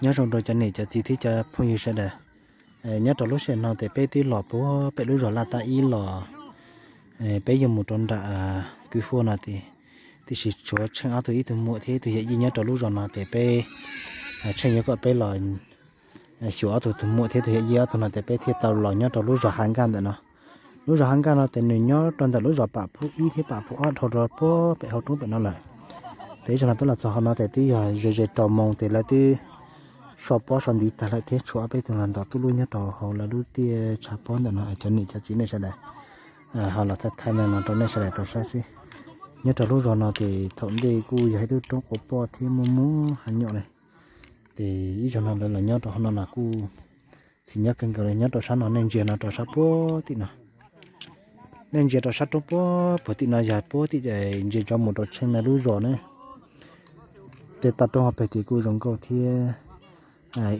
Nyob zoo rau cov niam cov txiv thiab cov phooj ywg sawv daws. Nyob rau lub sij hawm no ces peb twb los puag pem lub zos Laj Tab Ib los, peb yuav mus rau nram kwj huaj no ces, tiam sis tshuav Tsheej ob tug ib tug muam thiab ib tug yawm yij nyob rau lub zos no ces peb, Tsheej yuav kom peb los xyuas ob tug tus muam thiab tus yawm yij ob tug no ces peb thiaj tau los nyob rau lub zos Hav Nkaj ntawm no. Lub zos Hav Nkaj no ces nws nyob rau ntawm lub zos Pam Phub ib thiab Pam Phub ob dhau rau puag pem hauv roob pem no lawm. Ces ib zaug no peb los txog hauv no ces twb yog ze ze rau moos ces lawv twb so pob so ntiv tag lawm thiab tshuav ob peb tug los ntov tub lub nyob rau hauv lawv lub tiaj tshav pob ntawm no. Cov niam cov txiv nej sawv daws, ho los thaij thaij no rau nej sawv daws tau saib xwb. Nyob rau lub zos no ces thaum ntej kuj yog ib lub roob quav poj thiab muaj muaj hav nyom ne. Ces ib zaug no lawv los nyob rau hauv no los kuj txim nyob kawg nkaus li. Nyob rau sab no nej ntsia no rau sab puag tim no, nej ntsia rau sab roob puag puag tim no yog puag tim ntsia tso mus rau Tsheej lawv lub zos ne. Tej toj roob hauv pes tim kuj zoo nkauj thiab,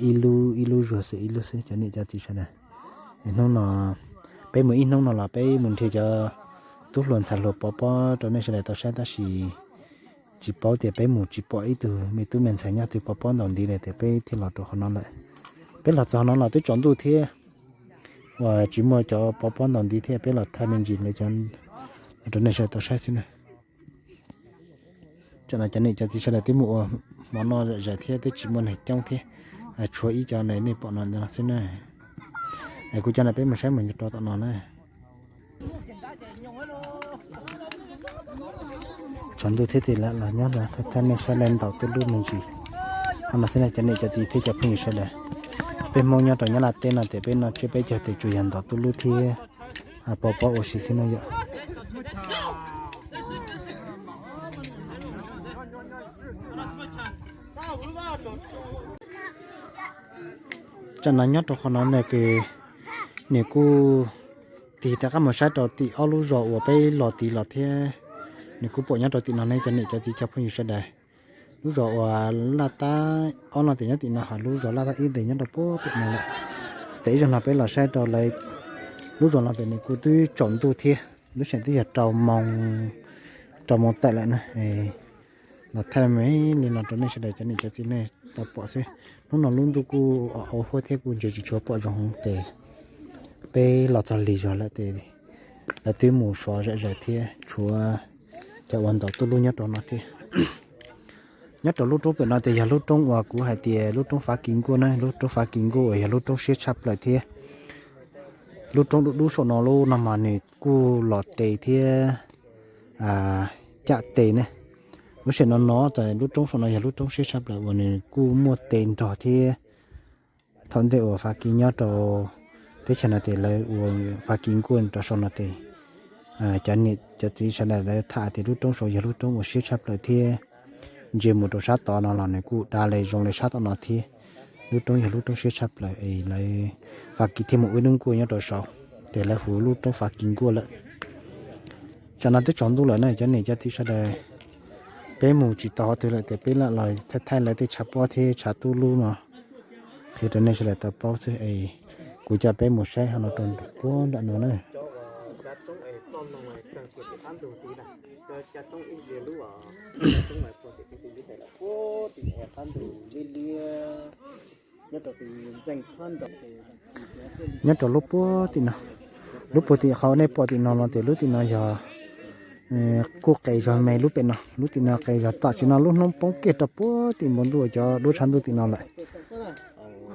ib lub ib lub zuag xwm ib lub xwb cov niam cov txiv sawv daws. Hnub no peb mus ib hnub no los peb mus nrhiav cov tub hluas ntxhais hluas pov pob rau nej sawv daws tau saib tab sis tsis paub tias peb mus tsis pom ib tug me tub me ntxhais nyob twg pov pob ntaus ntiv li ces peb thiaj los rau hauv no lawm. Peb los txog hauv no los twb tsaus ntuj thiab, uas tsis muaj cov pov pob ntaus ntiv thiab peb los thaij me ntsis lawv cov rau nej sawv daws tau saib xwb na. Tam no cov niam cov txiv sawv daws twb mus ua hmo noj zom zaws thiab twb tsis muaj neeg coob thiab, tshuav ib co nej pom no xwb na. Kuv cov no peb mus saib mus rau tom no na. Tsaus ntuj thiab ces lawv los nyob no thaij thaij nej saib lawv ntaus tub lub me ntsis. Hauv no xwb na cov niam cov txiv thiab cov phooj ywg sawv daws. Peb Hmoob nyob rau Nyab Laj teb no ces peb noj tsiab peb caug ces tsuas yog ntaus tub lub thiab pov pob ua si xwb na yom. Tam no nyob rau qhov no na ces nws kuj tig rov qab mus saib rau tim ob lub zos uas peb los tid los thiab, nws kuj pom nyob rau tim no ne cov niam cov txiv cov phooj ywg sawv daws. Lub zos uas Laj Tab ob no ces nyob tim no, ho lub zos Laj Tab ib ces nyob rau puag pem no lawm. Ces ib zaug no peb los saib rau lawv lub zos no ces nws kuj twb tsaus ntuj thiab, lub sij hawm twb yog rau moos, rau moos tawm lawm na. Los thaij me li no rau nej sawv daws cov niam cov txiv nej tau pom xwb. Hnub no lub ntuj kuj au huab thiab kuj ntsia tsis tshua pom zoo ces peb los txog lig zog lawm ces lawv twb mus sov zom zaws thiab tshuav cov uas ntaus tub lub nyob rau no thiab. Nyob rau lub roob pem no ces yog lub roob uas kuv hais tias lub roob Fav Kis Nkuaj na, lub roob Fav Kis Nkuaj uas yog lub roob siab tshaj plaws thiab. Lub roob dub dub saum no lub no mas nws kuj los tes thiab cam tes ne. Lub sij hawm no no ces lub roob saum no yog lub roob siab tshaj plaws uas nws kuj muaj tes nrog thiab. Thaum ntej uas Fav Kis nyob rau teb chaws no ces lawv ua Fav Kis Nkuaj rau saum no ces cov niam cov txiv sawv daws lawv tham tias lub roob saud yog lub roob uas siab tshaj plaws thiab. Ntsia mus rau sab tod no los nws kuj dav li zoo li sab tom no thiab. Lub roob yog lub roob siab tshaj plaws es lawv Fav Kis thiaj mus ua ib lub nkuaj nyob rau saud, ces lawv hu lub roob Fav Kis Nkuaj lawm. Tam no twb tsaus ntuj lawm na cov niam cov txiv sawv daws, peb mus tsis tau qhov twg lawm ces peb lam los thaij thaij lawv tej tshav pob thiab tshav tub lub no qhia rau nej sawv daws tau paub xwb es kuv coj peb mus saib ho no rau puag nram no na. Nyob rau lub puag tim no, lub puag tim qhov nej pom tim no no ces lub tim no yog kuj qes zog me lub pem no, lub tim no qes zog tam sim no lub hnub poob kiag rau puag tim npoo ntuj cov duab tshav ntuj tim no lawm.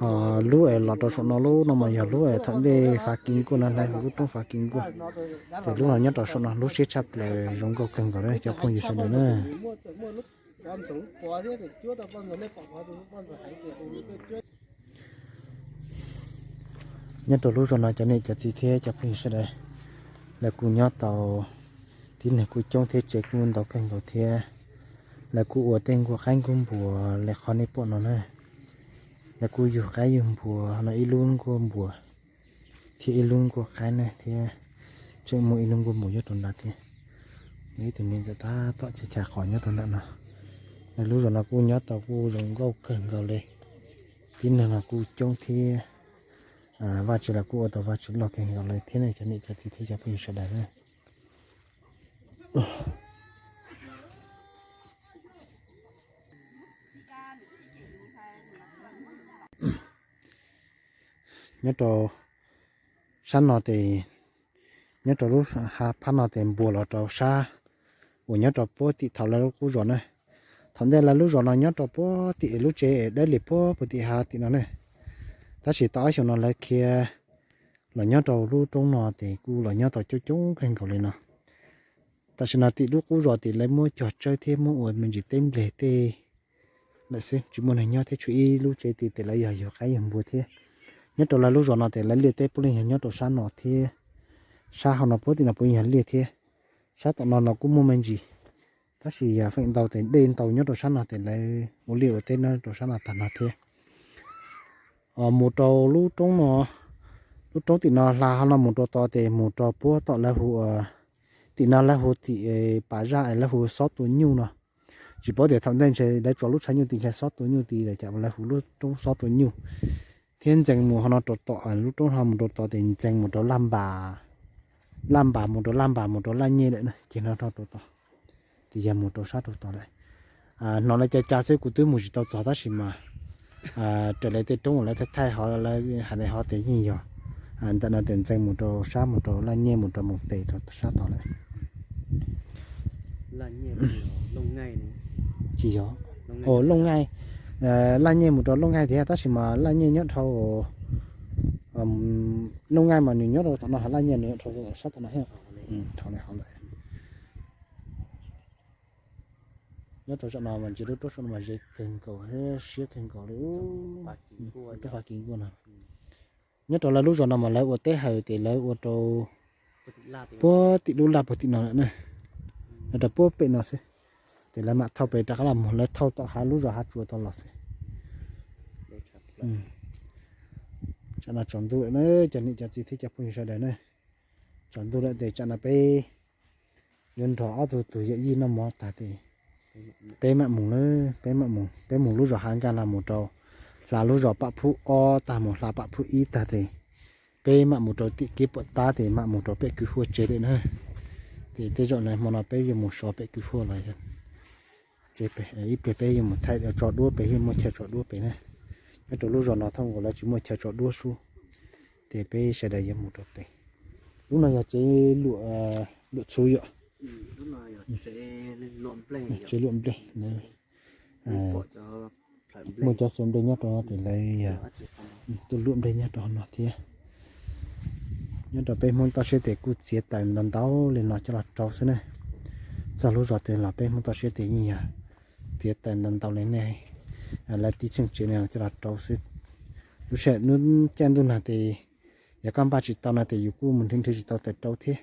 Ho lub es los rau saum no lub no mas yog lub es thaum ntej Fav Kis Nkuaj no, lawv hu lub roob Fav Kis Nkuaj. Ces lub no nyob rau saum no lub siab tshaj plaws zoo nkauj kawg nkaus cov phooj ywg sawv daws na. Nyob rau lub zos no cov niam cov txiv thiab cov phooj ywg sawv daws, lawv kuj nyob tau, tib neeg kuj coob thiab tsev kuj ntau kawg nkaus thiab. Lawv kuj ua tej nkuaj qaib nkuaj npua li qhov nej pom no na. Lawv kuj yug qaib yug npua no, ib lub nkuaj npua thiab ib lub nkuaj qaib ne thiab. Tseem muaj ib lub nkuaj npua nyob rau nrad thiab. Muaj ib tug niag ntawm tab tom chaw chaw qos nyob rau nram no. Lub zos no kuj nyob tau kuj zoo nkauj kawg nkaus li. Tib neeg no kuj coob thiab. Vaj tse los kuj ua tau vaj tse loj kawg nkaus li thiab ne cov niam cov txiv thiab cov phooj ywg sawv daws na. nyob rau sab no tes, nyob rau lub phab no tes npuas los rau sab uas nyob rau puag tim thaum lawv lub qub zos na. Thaum ntej lawv lub zos no nyob rau puag tim lub tsev dawb li puag puag tim hav tim no na. Tab sis tau ob xyoos no lawv khiav los nyob rau lub roob no tes kuj los nyob tau coob coob kawg nkaus li no. Tam sim no tim lub qub zos tim lawv muab cog tsawb thiab muab ua me ntsis teb npleg tej lawm xwb, tsis muaj neeg nyob thiab, tshuav ib lub tsev tid tes lawv yog yug qaib yug npua thiab. Nyob rau lawv lub zos no tes lawv liaj teb puav leej yog nyob rau sab no thiab, sab hauv no puag tim no puav yog liaj thiab. Sab tom no no kuj muaj me ntsis, tab sis yog feem ntau tes dej ntau nyob rau sab no tes lawv ua liaj ua teb nyob rau sab no tag no thiab. Mus rau lub roob no, lub roob tim no hla hauv no mus rau tod tes mus rau puag tom lawv hu, tim no lawv hu tim pas zaj lawv hu Xob Tua Nyuj no. Tsis paub tias thaum ntej ntshe lawv tso lub tshav nyuj tid ntshe Xob Tua Nyuj tid los cas lawv hu lub roob Xob Tua Nyuj. Thiab ntxees mus hauv no rau tom lub roob no mus rau tod tes ntxees mus rau Laj Npas, Laj Npas mus rau Laj Npas mus rau Laj Nyej lawm na, ces no rau tod, ces yog mus rau sab rau tod lawm. Hnov lawv ca ca xwb kuv twb mus tsis tau txog tab sis mas raws li tej roob uas lawv thaij thaij hov lawv hais li hov tes yeej yog ntawm no tes ntxees mus rau sab mus rau Laj Nyej mus rau Moos Tes rau sab tod lawm. Tsis yog, Looj Nkaij, Laj Nyej mus rau Looj Nkaij thiab tab sis mas Laj Nyej nyob dhau, Looj Nkaij mas nws nyob rau tom no, Laj Nyej nws nyob rau sab tom no thiab. Dhau li hov lawm. Nyob rau saum no mas ntsia lub roob saum no mas ze kawg nkaus thiab siab kawg nkaus li. Roob Fab Kis Nkuaj no. Nyob rau lawv lub zos no mas lawv ua teb hawm ces lawv ua rau puag tim lub laj puag tim no lawm na, rau puag pem no xwb. Ces lawv mam thauj pem rov qab los mus, lawv thauj tom hav lub zos Hav Tsuas tod los xwb. Tsam no tsaus ntuj lawm na, cov niam cov txiv thiab cov phooj ywg sawv daws na. Tsaus ntuj lawm tes tsam no peb yuav nrog ob tug tus yawm yij noj mov tag tes peb mam mus lawm, peb mam mus, peb mus lub zos Hav Nkaj no mus rau hla lub zos Pam Phub ob tag mus hla Pam Phub ib tag tes peb mam mus rau tim kev puam tab tes mam mus rau pem Kwv Huaj tsev lawm na. Ces tej zaum no hmo no peb yuav mus so pem Kwv Huaj los yog tsev pem, ib pliag peb yuav mus thaij tso duab pem, yeej muaj chaw tso duab pem na. Nyob rau lub zos no thoob nkaus lawv tsis muaj chaw tso duab sub, ces peb sawv daws yuav mus rau pem. Lub no yog tsev luam txhuv yom, tsev luam nplej. Muaj cov xuas nplej nyob rau no ces lawv yog tuaj luam nplej nyob rau no thiab. Nyob rau peb Hmoob toj siab tes kuj txiav taws ntau ntau li no coj los rau xwb na. Txog lub zos twg los peb Hmoob toj siab tes yeej yog txiav taws ntau ntau li nej, lawv tib cheeb tsam li no coj los rau xwb. Lub sij hawm caij ntuj nag tes yog koj npaj tsis tau no tes yus kuj mus nrhiav nrhiav tsis tau taws rau thiab.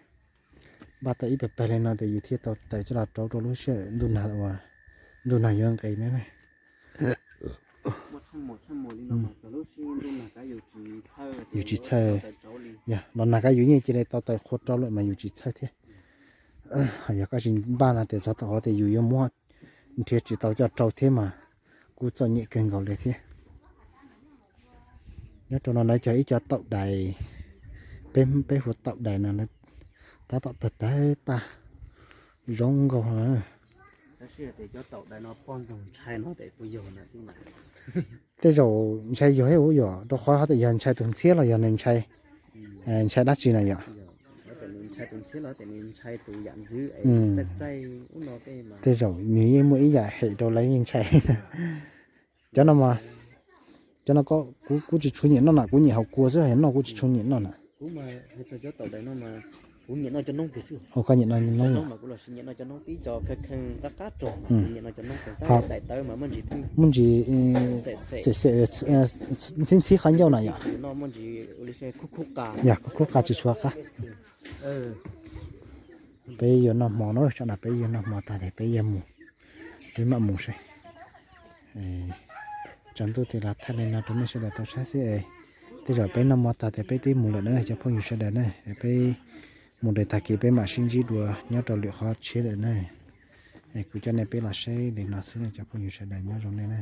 Npaj tau ib pawg pawg li no tes yus thiaj tau taws coj los rau rau lub sij hawm ntuj nag uas ntuj nag yuav nqis na. Yus tsis txhawj, yog los nag kab yus yeej cia li tau taws qhua rau lawm mas yus tsis txhawj thiab. Yog koj tsis npaj no tes txog thaum hov tes yus yuav muab nrhiav tsis tau coj rau thiab mas kuj txom nyem kawg nkaus li thiab. Nyob rau no lawv cog ib co taum dais, peb hu taum dais no, tab tom tawg tawg paj zoo nkauj. Tej zaum ntshai yog ub yom, rau qhov hov tias yog ntshai tus ntxhiab los yog nws ntshai, ntshai dab tsi na yom? Tej zaum nws yeej muaj ib yam hem rau lawv yeej ntshai. Cov no, cov no kuv tsis tshua nyiam noj na, kuv nyiam haus kua xwb, noj kuv tsis tshua nyiam noj na. Koj nyiam noj noob? Muaj ntsis ntxhib ntxhib qhov ncauj na yom? Yog, khub khub qa tsis tshua qab. Peb yuav noj hmo no, tsam no peb yuav noj hmo tag tes peb yuav mus, peb mam mus seb. Tsaus ntuj tes los thaij li no rau nej sawv daws tau saib xwb. Tej zaum peb noj hmo tag tes peb twb mus lawm na cov phooj ywg sawv daws na. Peb mus daws tag kis peb mam sib ntsib dua nyob rau lwm qhov tshiab lawm na. Kuv coj nej peb los saib li no xwb cov phooj ywg sawv daws, nyob zoo nej na.